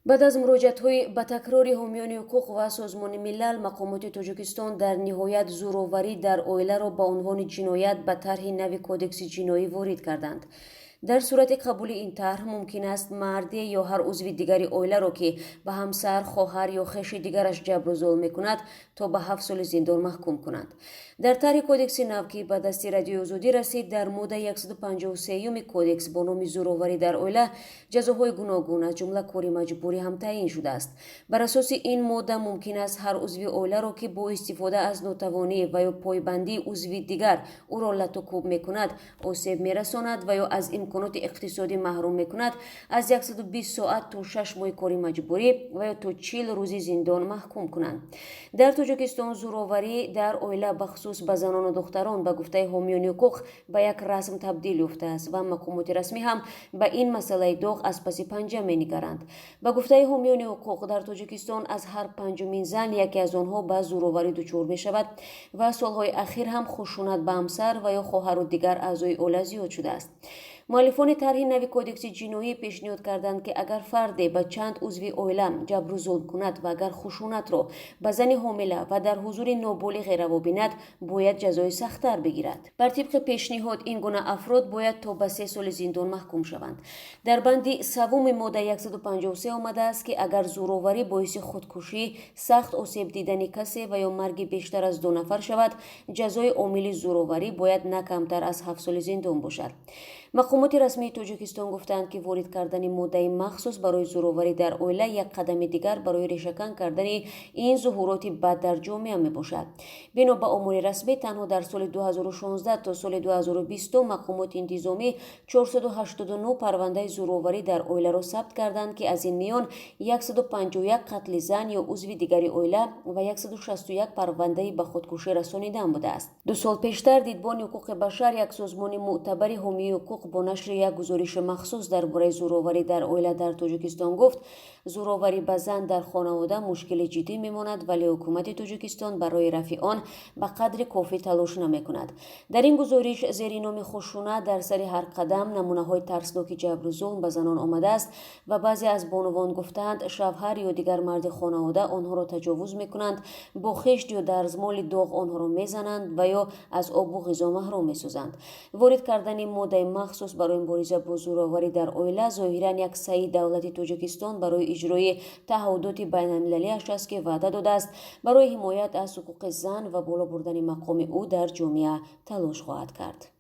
Баъд аз муроҷиатҳои ба такрори ҳомиёни ҳуқуқ ва Созмони Милал, мақомоти Тоҷикистон дар ниҳоят зӯроварӣ дар оиларо ба унвони ҷиноят ба тарҳи нави Кодекси ҷиноӣ ворид карданд. Дар сурати қабули ин тарҳ мумкин аст марде ё ҳар узви дигари оиларо, ки ба ҳамсар, хоҳар ё хеши дигараш ҷабру зулм мекунад, то ба 7 соли зиндон маҳкум кунанд. Дар тарҳи кодекси нав, ки ба дасти Радиои Озодӣ расид, дар моддаи 153-юми кодекс бо номи «Зӯроварӣ дар оила» ҷазоҳои гуногун, аз ҷумла кори маҷбурӣ ҳам таъин шудааст. Бар асоси ин модда мумкин аст ҳар узви оиларо, ки бо истифода аз нотавонӣ ва ё пойбандии узви дигар ӯро лату кӯб мекунад, осеб мерасонад ва ё аз имконоти иқтисодӣ маҳрум мекунад, аз 120 соат то 6 моҳи кори маҷбурӣ ва ё то 40 рӯзи зиндон маҳкум кунанд. Дар Тоҷикистон зӯроварӣ дар оила, бахусус ба занону духтарон, ба гуфтаи ҳомиёни ҳуқуқ, ба як расм табдил ёфтааст ва мақомоти расмӣ ҳам ба ин масъалаи доғ аз паси панҷа менигаранд. Ба гуфтаи ҳомиёни ҳуқуқ, дар Тоҷикистон аз ҳар панҷумин зан яке аз онҳо ба зӯроварӣ дучор мешавад ва солҳои ахир ҳам хушунат ба ҳамсар ва ё хоҳару дигар аъзои оила зиёд шудааст. Муаллифони тарҳи нави Кодекси ҷиноӣ пешниҳод карданд, ки агар фарде ба чанд узви оила ҷабру зулм кунад ва агар хушунатро ба зани ҳомила ва дар ҳузури ноболиғе раво бинад, бояд ҷазои сахттар бигирад. Бар тибқи пешниҳод, ин гуна афрод бояд то ба 3 соли зиндон маҳкум шаванд. Дар банди саввуми моддаи 153 омадааст, ки агар зӯроварӣ боиси худкушӣ, сахт осеб дидани касе ва ё марги бештар аз ду нафар шавад, ҷазои омили зӯроварӣ бояд на камтар аз 7 соли зиндон бошад. Мақомоти расмии Тоҷикистон гуфтаанд, ки ворид кардани моддаи махсус барои зӯроварӣ дар оила як қадами дигар барои решакан кардани ин зуҳуроти бад дар ҷомеа мебошад. Бино ба омори расмӣ, танҳо дар соли 2016 то соли 2020 мақомоти интизомӣ 489 парвандаи зӯроварӣ дар оиларо сабт карданд, ки аз ин миён 151 қатли зан ё узви дигари оила ва 161 парвандаи ба худкушӣ расонидан будааст. 2 сол пештар Дидбони ҳуқуқи башар, як созмони мӯътабари ҳомии ҳуқуқ, бо нашри як гузориши махсус дар бораи зӯроварӣ дар оила дар Тоҷикистон гуфт, зӯроварӣ ба зан дар хонавода мушкили ҷиддӣ мемонад, вале ҳукумати Тоҷикистон барои рафъи он ба қадри кофӣ талош намекунад. Дар ин гузориш зери номи «Хушунат дар сари ҳар қадам» намунаҳои тарсноки ҷабру зулм ба занон омадааст ва баъзе аз бонувон гуфтаанд, шавҳар ё дигар марди хонавода онҳоро таҷовуз мекунанд, бо хишт ё дарзмоли доғ онҳоро мезананд ва ё аз обу ғизо маҳрум месозанд. Ворид кардани моддаи махсус барои мубориза бо зӯроварӣ дар оила зоҳиран як саъйи давлати Тоҷикистон барои иҷрои таҳаҳудоти байналмилалиаш аст, ки ваъда додааст, барои ҳимоят аз ҳуқуқи зан ва боло бурдани мақоми ӯ дар ҷомеа талош хоҳад кард.